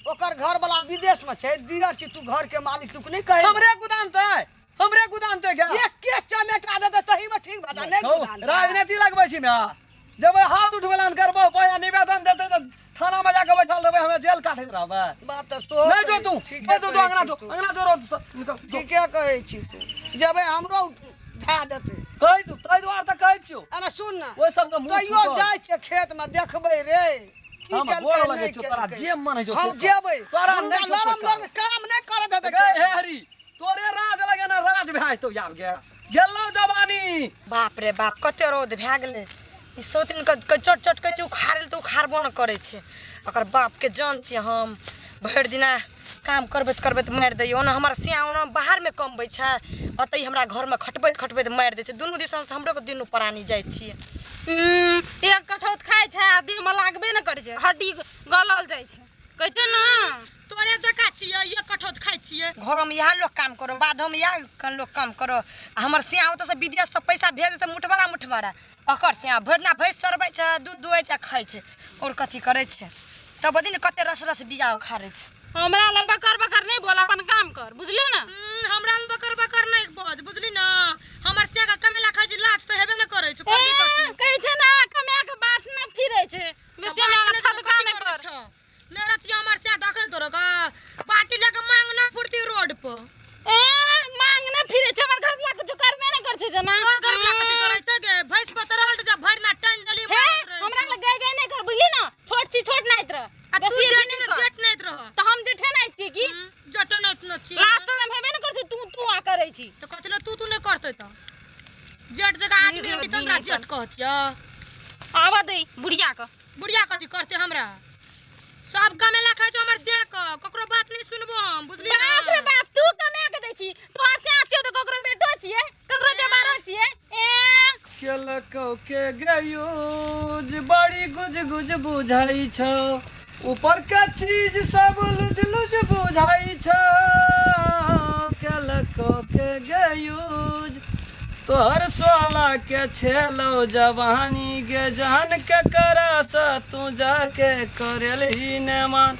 ओकर घर वाला विदेश में छै, दियर छी तू, घर के मालिक तू नहि कहे। हमरे गुदानतै, हमरे गुदानतै गे। एके चमेटा देतै तही में ठीक भऽ जाय, नहि गुदानतै। राजनीति लगबै छी माय, जब हाथ उठबै लए करबो पहिने निवेदन देतै तऽ थाना में जाके बैठल रहबै, हमे जेल काटैत रहबै। बात तऽ सेहो नहि जो कहै तू, ठीके नहि जो तू कहै अंगना छी जो, तू। अंगना जो रोड से निकल जो। ठीके कहै छी तू, जेबै हमरो धए देतै। कहै तू ताहि दुआरे तऽ कहै छियौ। एना सुन ने, ओहि सबके मुँह तैयो छूटल। जाइ छियै खेत में देखबै रे की हम केलकै, गोर लगै नहि छियौ तोरा, केलकै। जे मन होइ छौ हम से कर। जेबै, तोरा हुनका नहि छौ लरम कोइ लरम काम नहि करऽ देतै गे खेत। हे हरी, तोरे राज लगे ने राज भए जेतौ आब गे, गेलौ जवानी। बाप रे बाप, कते रौद भए गेलै। ई सौतिन के के चट चट कहै छै उखाड़ै लए तऽ उखाड़बो नहि करै छै। ओकर बापके जान छियै हम, भरि दिना काम करबैत करबैत मारि दैए। ओना हमर सिया ओना बाहरमे कमबै छै, ओतहि हमरा घरमे खटबैत खटबैत मारि दै छै। दुनू दिसनसँ हमरो दुनू प्राणी जाइ छियै। एक कठौत खाइ छै आ देहमे लागबे नहि करै छै, हड्डी गलल जाइ छै, कहै छै ने। तोरे जकाँ छियै, एक कठौत खाइ छियै। घरमे इएह लोक काम करो, बाधोमे इएह लोक काम करो। आ हमर सिया ओतऽसँ विदेशसँ पैसा भेज दै छै मुठबरा मुठबरा। ओकर सिया भरि दिना भैंस चरबै छै, दूध दुहै छै, खाइ छै, आओर कथी करै छै? तब दिन कते रस रस बिया उखाड़ै छै। हमरा लग बकर बकर नहि बोल, अपन काम कर, बुझलियै ने? हमरा लग बकर बकर नहि बज, बुझली ने? हमर सिया के कमेला खाइ छै, लाज तऽ हेबे ने करै छै। ए, कहै छै ने, कमाए के बात नहि फिरै छै बेसी, हमरा लग खदका नहि कर। मेरा तिया हमर सिया दखन तोरो के बाटी लऽ के मांग न फुर्ती रोड पर। ए, मांग न फिरे छै, हमर घर वाला कुछो करबे न कर छै जना। तोर घर वाला कथी करै छै गे? भैंस पर चढ़ल तऽ भरि ना टन डली हे, हमरा लग गए गए नहीं कर, बुझली ना? छोट छी, छोट नाइत रह। आ तू बेसी जेठ अथी नहि कर। जेठ नाइत रह। तऽ हम जेठे नाइत छी की? जेठ नाइत न छी। लाज शरम हेबे न कर छै, तू तू आ करै छी। तऽ कथी लए तू तू नहि करतै? तऽ जेठ जगह आदमी निकलो रहतै जी तब तोरा नहीं जेठ कहतियौ। आबऽ दे बुढ़िया के। बुढ़िया कथी करते? हमरा सब कमेला खाइ छौ हमर से के ककरो बात नहीं सुनबो हम, बुझली ना? बाप रे बाप, तू कमा के दै छी, तोहर से छियौ तऽ ककरो बेटो छियै, ककरो देबारो छियै। ए केलकौ के गयूज बड़ी गुज गुज बुझाई छौ, ऊपर के चीज सब लुज लुज बुझाई छौ। केलकौ के गयूज तोहर सोला के छेलो जवानी के जान के करा सा तू जाके करेल ही ने मान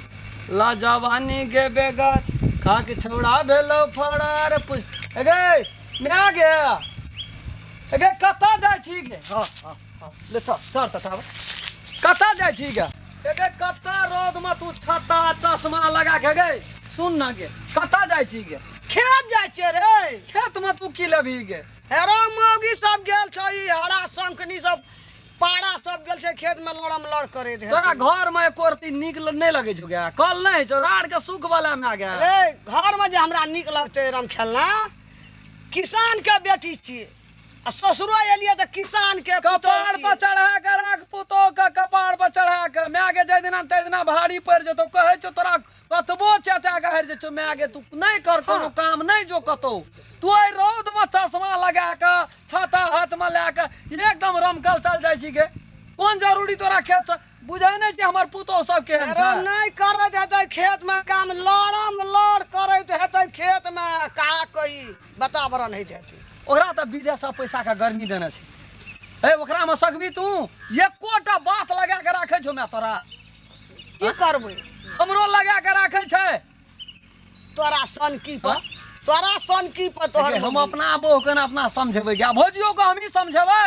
ला जवानी के बेगार खा के छौड़ा भेलो फरार। पुछ गे मैं गे, गे कतऽ जाइ छी गे? हाँ हाँ हाँ, ले चल चल तऽ तब कतऽ जाइ छी गे? गे कतऽ रौद में तू छत्ता चश्मा लगा के गे? सुन ना गे, कतऽ जाइ छी गे? खेत जाइ छियै रे। खेत में तू की लेबही गे? हेरो मौगी सब गेल छै, ई हरा शंखनी सब पारा सब गेल छै खेत में लड़म लड़ करे तोरा घर में एको रत्ती नीक नहि लगै छौ गे? कल नहि छौ राड़ के सुख वाला में गे? रे घर में जे हमरा नीक लगतै राम खेलना, किसान के बेटी छियै आ ससुरो एलियै तऽ किसान के पुतोहु कपार छियै। पर चढ़ा के राख पुतोह के, कपार पर चढ़ा के। माय के जाहि दिना ताहि दिना भारी पड़ि जेतौ। कहै छौ तोरा कतबो चेता के हारि जेतौ। माय के तू नहि कर कोनो काम, नहि जो कतौ। तू एहि रौद में चश्मा लगा के छाता हाथ में लए के एकदम रमकल चल जाइ छी गे। कोन जरूरी तोरा खेत से? बुझै नहि छै हमर पुतोह सब केहन अरे छै। नहि करैत हेतै खेत में काम, लड़म लड़ करैत हेतै खेत में, का कही वातावरण होइत हेतै। ओकरा तऽ विदेश पैसा के गर्मी देने छै। हे, ओकरा में सकबी तू? एकोटा बात लगा के राखै छौ माय तोरा? की करबै? हमरो लगा के राखै छै। तोरा सनकी पर, तोरा सनकी पर तोहर हम मम्मी। अपना बहू के ने अपना समझेबै गे, भौजियो के हमही समझेबै।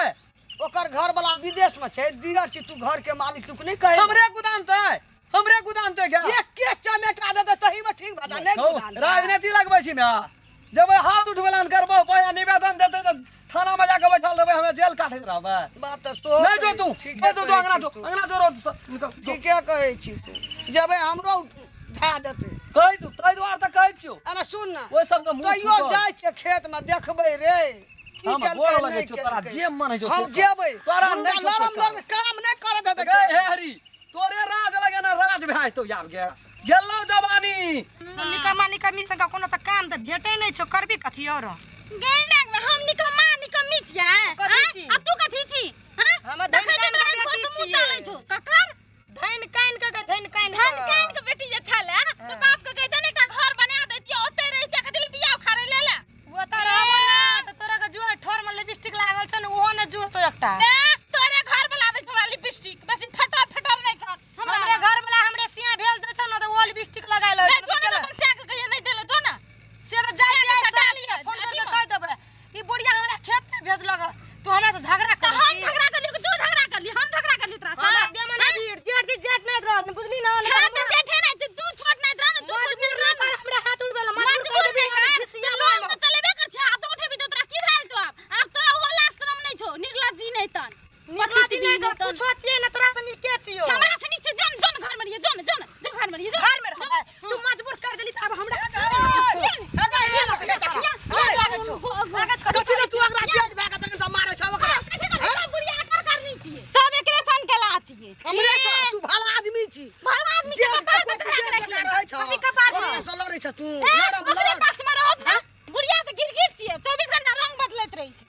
ओकर घर वाला विदेश में छै, दियर छी तू, घर के मालिक तू नहि कहे। हमरे गुदानतै, हमरे गुदानतै गे। एके चमेटा देतै तही में ठीक भऽ जाय, नहि गुदानतै। राजनीति लगबै छी माय, जब हाथ उठबै लए करबो पहिने निवेदन देतै तऽ थाना में जाके बैठल रहबै, हमे जेल काटैत रहबै। बात तऽ सेहो नहि जो कहै तू, ठीके नहि जो तू कहै अंगना छी जो, तू। अंगना जो रोड से निकल जो। ठीके कहै छी तू, जेबै हमरो धए देतै। कहै तू ताहि दुआरे तऽ कहै छियौ। एना सुन ने, ओहि सबके मुँह तैयो छूटल। जाइ छियै खेत में देखबै रे की हम केलकै, गोर लगै नहि छौ तोरा, केलकै। जे मन होइ छौ हम से कर। जेबै, तोरा हुनका नहि छौ लड़म कोइ लड़ काम नहि करऽ देतै गे खेत। हे हरी, तोरे राज लगे ने राज भए जेतौ आब गे, गेलौ जवानी। निकम्मा निकम्मी संग कोनो तऽ काम तऽ भेटै नहि छौ, करबी कथी और? गै नाक, हम निकम्मा निकम्मी छियै? कथी आँय? छी? आ तू कथी छी? हाँ? हम देखै धनि छी तोरा कानि के एक बेटी पर से मुँह छियै। चलै छौ ककर? धनि कानि के गे, धनि कानि धन के। कानि के बेटी जे छलै तऽ बाप के कहिते ने एकटा घर बना दैतियै, ओतै रहितियै, कथी लए बियाह उखाड़ै ले ले? ओ तऽ रहबो ना तऽ तोरा के जो ठोर में लिपस्टिक लागल छौ ने, ओहो ने जुड़तो एकटा। ए, तोरे घर वाला दै तोरा लिपस्टिक, बेसी फटर फटर नहि कर। हमरे घर वाला हमरे सिया भेज दै छौ ने तऽ ओहो लिपस्टिक तू ए, नरम ओकरे लड़ पक्ष में रहत ना। बुढ़िया तऽ गिरगिट छियै, 24 घंटा रंग बदलैत रहै छै।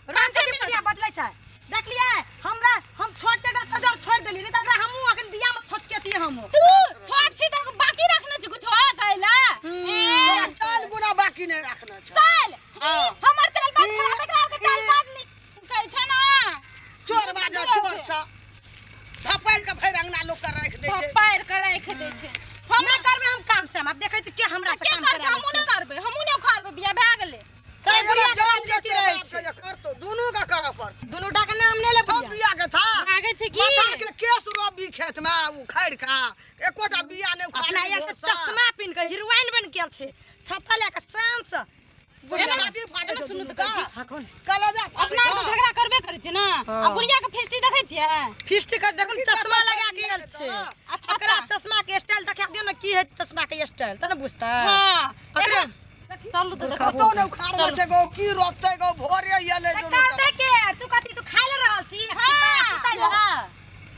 रंग कथी बुढ़िया बदलै छै? देखलियै हमरा, हम छोट के एकरा तजर छोड़ि देलियै, नहि तऽ एकरा हमहूँ अखन बियाह मे छोचकेतियै हमहूँ। तू छोट छी तऽ बाकी रखने छी कुछो कहैला। तोरा चाल गुना बाकी नहि रखने छै। चल। हाँ। हमर चाल बात खराब, एकरा आरके चाल बात नीक कहै छै ना। चोर बाजा चोर सँ धपैड़ के फेर अंगना लोक के राखि दै छै। पैर के राखि दै छै। हम नहि करबै हम काम से, हम आब देखै छी के हमरा से के काम कर छै? कराबै हमहूँ छै। नहि करबै, हमहूँ नहि उखाड़बै, बियाह भए गेलै। सब बुढ़िया के जान राजनीति के रहै बाप छै। के जे करतौ, दुनू के करऽ पड़तौ। दुनू टा के नाम नहि लेबै। सब बिया के था। लागै छै की माथा के केस रोपबी खेत में उखाड़ि के एकोटा बिया नहि अपना उखाड़ि एक चश्मा पिन्ह के हीरोइन बनि गेल छै, छत्ता लए के शान से। बुढ़िया छाती फाटै एना छौ सुनू दुनू तऽ कहै के। छी। हाँ, कोन? कलेजा फाटै अपना आरके छौ। झगड़ा करबे करै छै ने। आ बुढ़िया के फिस्टी देखै छियै? फिस्टी के देखू ने, चश्मा लगा के आयल छै। अच्छा, ओकरा चश्मा के स्टाइल देखा दियौ ने, की होइ छै चश्मा के स्टाइल, तऽ ने बुझतै। हाँ। ओकरे चलू तऽ देखो। कतौ नहि उखाड़ने छै गो, की रोपतै गो, भोरे अयलै दुनू करतै के? तू कथी तू खाइ ले रहल छी? हाँ। सुतै ले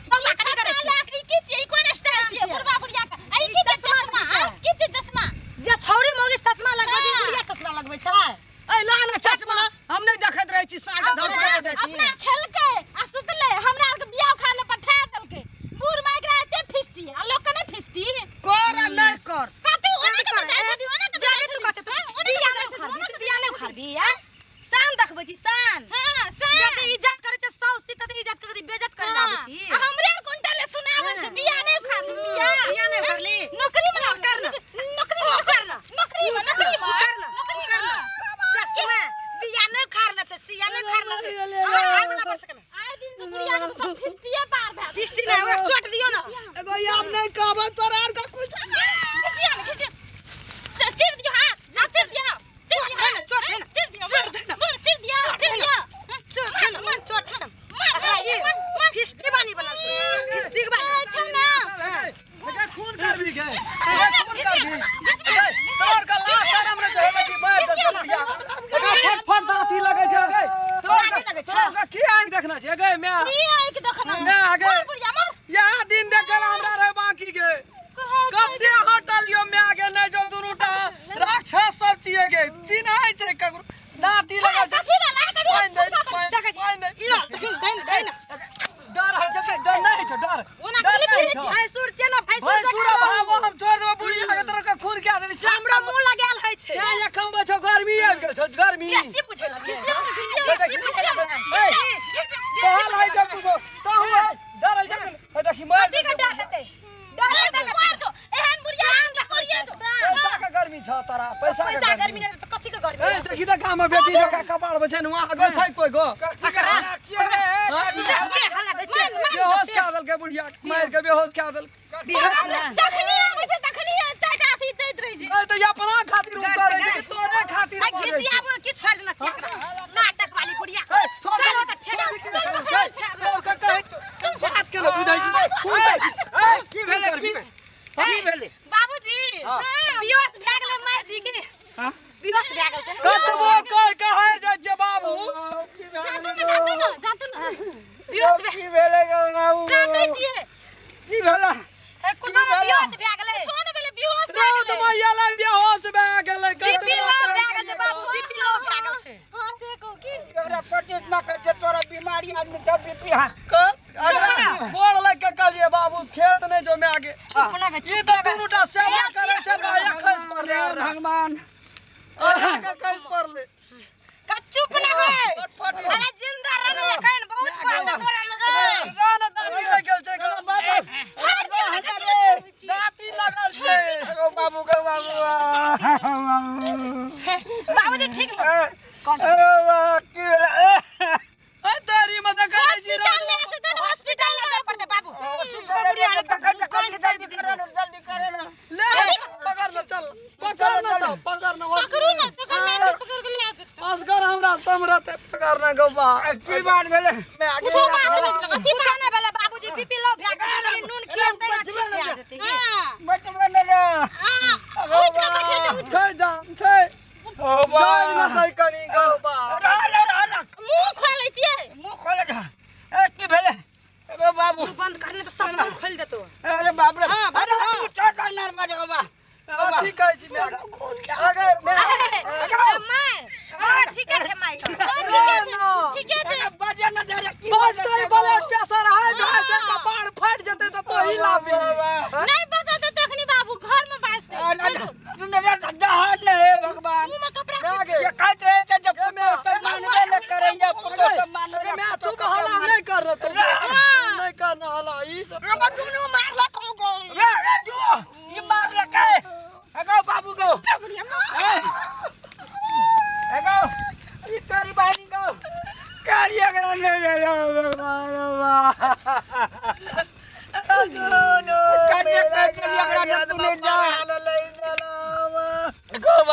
बौआ कथी करै छी? ई की छियै? ई कोन स्टाइल छियै बुढ़बा बुढ़िया के? आ ई की छियै चश्मा? आ की छियै चश्मा? जे छौड़ी मौगी चश्मा लगबै छै, हाँ। बुढ़िया चश्मा लगबै छै। ऐ ला ने चश्मा, हम नहि देखैत रहै छी, साँझ धर अपना के दै छी। अपना खेलकै आ सुतलै, हमरा आरके बियाह खाय ले पठा देलकै। बूढ़ माय एकरा एते फिस्टी आ लोक के नहि फिस्टी। कर आ नहि कर। कथी ओना के जाइ छथि, ओना के जाबे तू कहते तू बिया नहि उखाड़बी, तू बिया नहि उखाड़बी, आ शान देखबै छी शान। हां, शान। जते इज्जत करै छै साउस छी तते इज्जत करै, बेइज्जत करै आबै छी। आ हमरे आर कोन टाले सुनाबै छै, बिया नहि उखाड़ली, बिया। बिया नहि उखाड़ली। नौकरी में कर ना। नौकरी में कर ना। नौकरी में, नौकरी में, कर ना, नौकरी कर ना। चश्मा बिया नहि उखाड़ना छै, सिया नहि उखाड़ना छै। हमर घर वाला पर सके आइ दिन से बुढ़िया के सब फिस्टिए पार भए गेलै। फिस्टी नहि, ओकरा चोट दियौ ने। एगो आब नहि कहबै तोरा आर के कुछ। घिसिया ने, घिसिया। चिर दियौ हाथ, हाथ चिर दियौ। चिर दियौ हाथ, चोट दे ना, चिर दियौ, चोट दे ना। मार, चिर दियौ, चिर दियौ। चोट दे ना, चोट दे ना। मार, एकरा ई मार, मार। फिस्टी बानी बनल छै, फिस्टी बानी। छै ना। एकरा खून करबी गे, एकरा खून करबी। तोर का लाश शरम रे छै बेटी, मार दे बुढ़िया। एकरा फट फट दांती लगै छै गे। तोर का दाँती लगै छै। तोर का की आंख देखना छै गे मैं? की आँखि देखना? मैं आगे। मार बुढ़िया, मार। यहाँ दिन देखल हमरा रहे बाकी गे। कहै छै कते हटल यो मैं आगे नहि जो, दुनू टा राक्षस सब छियै गे, चिन्है छै ककरो दाँती लगै छै। कथी भेलै? कथी? पानि दे, पानि, देखै छी। पानि दे। ई देखिन, दैन दैन। डर होइ छै के? डर नहि होइ छै, डर ओना डर खाली नहि पीबै छौ। भैंसुर छै ने, भैंसुर भैंसुर जकाँ भाव रहू। हम छोड़ देबो, बुढ़िया के तरह के खून कए देली। हमरा मुँह लगायल होइ छै। से एखन बचो, गर्मी आबि गेल छौ, गर्मी। बेसी बुझै लगे। ए, कहल होइ छौ कुछो तहु डर होइ छै के? देखी मार। कथी के डर हेतै? डर हेतै कथी? मार जो, एहन बुढ़िया के करिए जो। पैसा के गर्मी छौ तोरा, पैसा के पैसा गर्मी। गर्मी नहि तऽ कथी के गर्मी? ए देखी तऽ गाम में बेटी जकाँ कपार में छै ने, वहाँ गो छै कोइ गो? एकरा के हल्ला दै छै? बेहोश कए देलकै बुढ़िया के, मारि के बेहोश कए देलकै। बेहोश ने। जखनी आबै छै तखनी चारिटा अथी दैत रहै छै। ए तऽ अपना खातिर गारि करै से छै कि तोरे खातिर आ मरै छै? घिसियाबो की छोड़ि देना छै एकरा? नाटक वाली बुढ़िया। ए, छोड़ चल दे, ओतऽ फेर। छोड़ दे, चल, चल, कहै छौ, बात केना बुझै छी? खून करबी, की भेलै? करबी। की भेलै? बाबूजी बेहोश भए गेलै माय जी के। हाँ? बेहोश भए गेल छै। कतबो कहि के हारि जाइ छियै बाबू। जातू ने, जातू ने, जातू ने। बेहोश भए की भेलै गौ बाबू? कानै छियै। की भेलै? ए, कुछो ने, बेहोश भए गेलै। कोन भेलै बेहोश भए रौद गेलै? मैया लए बेहोश भए गेलै। बीपी लो भए गेल छै बाबू, बीपी लो भए गेल छै। हाँ से कहू की तोरा पटेटमा कहै छै तोरा बीमारी आदमी सब बीपी हा। गोड़ लागि के कहलियै बाबू, खेत नहि जो माय गे। चुप ना गे, ई चुप तऽ ना गे। दुनू टा सेवा करै छै हमरा, एक खसि पड़लै आर भगवान अरहा के खसि पड़लै। का चुप ना गे। फटफट। अरे जिंदा रहने एखन बहुत बात छै तोरा लगे। रान दाँती लागि गेल छै गो। छोड़ दियौ ने, कथी लए छोड़बै छी? दाँती लागल छै। गौ बाबू, गौ बाबू। बाबूजी ठीक ए की भेलै? ए तारी में देखै नहि छी। हॉस्पिटल ले जेतै ने, हॉस्पिटल हॉस्पिटल लऽ जाय पड़तै बाबू। बुढ़िया के जल्दी करो ना, जल्दी करो ना। ले रे, पकड़ न, चल पकड़ न तऽ पकड़ न। पकड़ू ने, तकर मेन के पकड़ के ले जेतै। असगर हमरा समरते, पकड़ न गौ बा। की बात भेलै? मैं आगे कुछो बात नहि भेलै, कथी कुछो नहि भेलै बाबूजी, बीपी लो भए गेल छै, कनि नून खियेतै ने ठीक भए जेतै की। हाँ। बचबै ने रे। हाँ, उठि के बैठे तऽ उठि। छै जान छै। ओ बा। जान न छै कनि गौ बा। रह रह रह रह। मुँह खोलै छियै। मुँह खोले रह। ए की भेलै अरे बाबू? तू बंद करने तऽ सब मुँह खोलि देतौ। अरे बाप रे। हाँ, बाबू, अरे हाँ। तू छोड़ ना मारे बा। कथी कहै छी माय? खून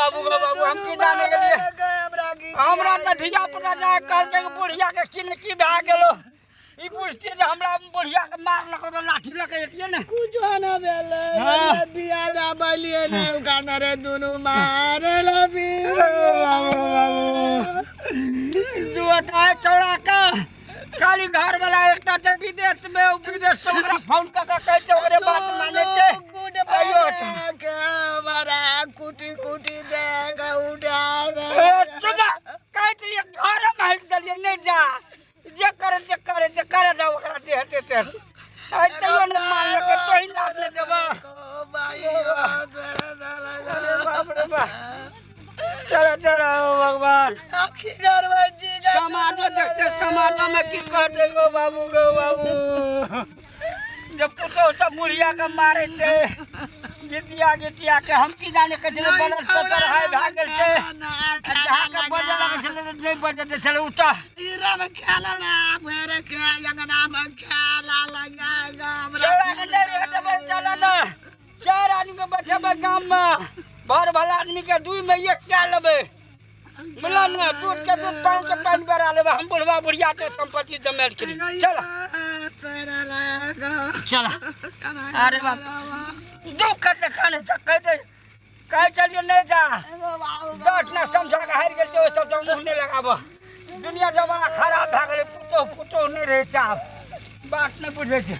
बाबू गो बाबू, हम की जाने गेलियै। हमरा तऽ धिया पुता जा कहलकै कि बुढ़िया के की ने की भए गेलो। ई बुझतियै जे हमरा बुढ़िया के मारलक तऽ लाठी लऽ के एतियै ने। कुछो न भेलै। हाँ। बिया दाबलियै ने ओकरा रे दुनू मारल। दूटा चौड़ा के खाली घर वाला एकटा छै विदेश में, ओ विदेश से ओकरा फोन कऽ के कहै छै, ओकरे बात मानै छै। अयो हमरा कुटी कुटी दे के उठा दे। ए, चुप, कहै छलियै घर मे हटि देलियै, नहि जा, जे करे जे करे जे करे दे ओकरा, जे हेतै से हेतै। आइ तैयो नहि मानलकै, तोही लाभ नहि देबह। अरे बाप रे बाप, चलो चलो भगवान। की करबै जी? समाजो देखते, समाजो में की कहते गो बाबू गो बाबू, जब पुतोह सब बुढ़िया के मारे छै गिटिया गिटिया के। हम की जाने के छलै बनल सतर हाय भए गेल छै। आ जहाँ के बजऽ लगै छलै तऽ नहि बजऽ दै छलै उठा। खेला ना भरे के अंगना में खेला लगा। चौड़ा के नहि रहै देबै। चल ने, चारि आदमी के बैठेबै गाम में, भर भला आदमी के दुई में एक कए लेबै, बुझल ने? दूध के दूध, पानि के पानि बढ़ा लेबै हम बुढ़वा बुढ़िया के संपत्ति जमायल के। चल चल। अरे बाप, दुख कते खाने छै। कहै कहै छलियै नहि जा, दस ने समझा के हारि गेल छै। ओहि सब मुँह नहि लगाबऽ। दुनिया जमाना खराब भए गेलै, पुतोह पुतोह नहि रहै छै आब, बात नहि बुझै छै।